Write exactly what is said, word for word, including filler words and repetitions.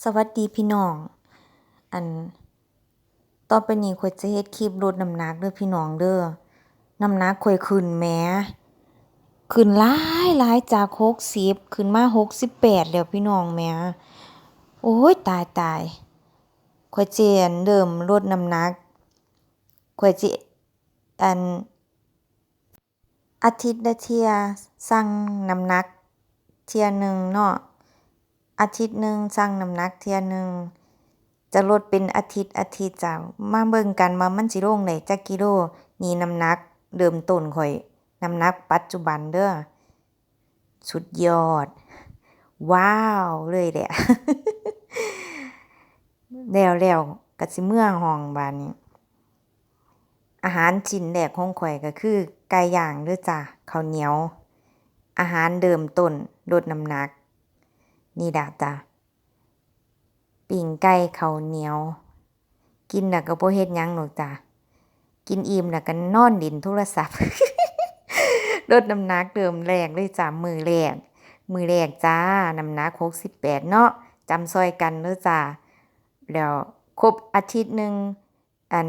สวัสดีพี่น้อง อัน ต่อไปนี้ข้อยจะเฮ็ดคลิปลดน้ำหนักเด้อพี่น้องเด้อ น้ำหนักข้อยขึ้นแหม ขึ้นหลายหลาย จากหกสิบ ขึ้นมาหกสิบแปดแล้วพี่น้องแหม โอ้ย ตายตาย ข้อยสิเริ่มลดน้ำหนัก ข้อยสิ อัน อาทิตย์ละเทื่อ ชั่งน้ำหนักเทื่อหนึ่งเนาะ อาทิตย์หนึ่งชั่งน้ำหนักเทื่อหนึ่ง จะลดเป็นอาทิตย์อาทิตย์จ้ะ มาเบิ่งกันว่ามันสิลงได้จักกิโล นี่น้ำหนักเริ่มต้นข้อย น้ำหนักปัจจุบันเด้อ สุดยอด ว้าว เลยแหละ แล้วแล้วก็สิเมือห้องบาดนี้ อาหารชิ้นแรกของข้อยก็คือไก่ย่างเด้อจ้ะ ข้าวเหนียว อาหารเริ่มต้นลดน้ำหนัก นี่ล่ะจ้ะ ปิ้งไก่ข้าวเหนียว กินแล้วก็บ่เฮ็ดหยังดอกจ้ะ กินอิ่มแล้วก็นอนเล่นโทรศัพท์ ลดน้ำหนักเริ่มแรกเลยจ้ะ มื้อแรก มื้อแรกจ้า น้ำหนักหกสิบแปดเนาะ จำซ่อยกันเด้อจ้า แล้วครบอาทิตย์หนึ่ง อัน